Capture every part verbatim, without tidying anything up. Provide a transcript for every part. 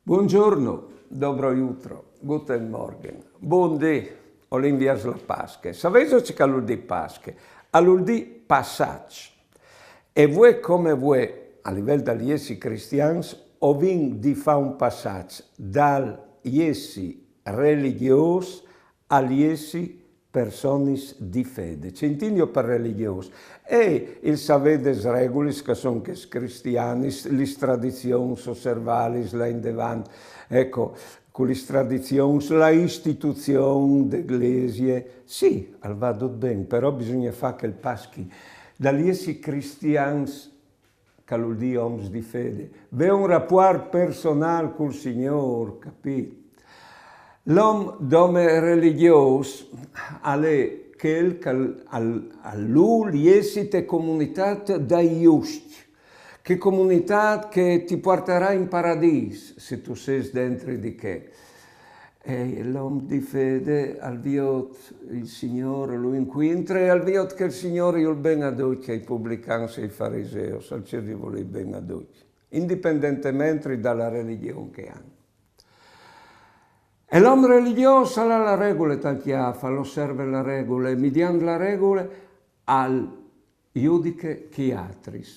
Buongiorno, dobro jutro, guten Morgen, bundì, o l'è viers la Pasche. Savêso ce che al vûl dî Pasche? Al vûl dî passaç. E vuê come vuê, a livel dal jessi cristians, o vin di fâ un passaç dal jessi religjôs al jessi personis di fede. Ce intindi jo par religjôs? E il savê des regulis che a son chês cristianis, lis tradizions, oservâlis là indevant, eco, cu lis tradizions, la istituzion de glesie. Sì, al va dut ben, però bisugne fâ che il passi dal jessi cristians, che al vûl dî oms di fede, vê un rapuart personâl cul Signôr, capît? L'om dome religjôs al è chel che al, al, al vûl jessi te comunitât dai juscj, chê comunitât che ti puartarà in paradîs, se tu sês dentri di chê. E l'om di fede al viôt il Signôr, lu incuintre e al viôt che il Signôr i vûl ben a ducj, ai publicans e ai fariseus, al cîr di volê ben a ducj, indipendentementri da la religjon che a àn. E l'om religjôs al à la regule tal cjâf, al oserve la regule, midiant la regule al judiche chei altris.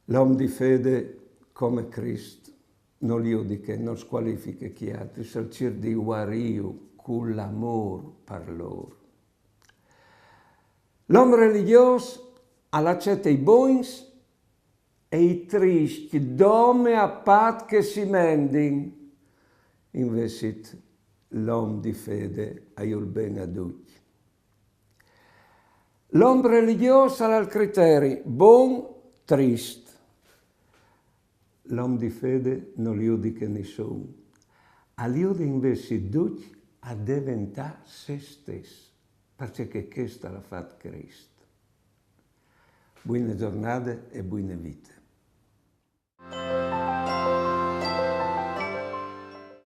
L'om di fede, come Crist, nol judiche, nol scualifiche chei altris, al cîr di vuariju cul amôr par lôr. L'om religjôs al acete i bogns e i triscj dome a pat che si mendin. Invezit l'om di fede i vûl ben a ducj. L'om religjôs al à il criteri bon, trist. L'om di fede nol judiche nissun. Al jude invezit ducj a deventâ se stes, parcè che chest al à fat Crist. Buine zornade e buine vite.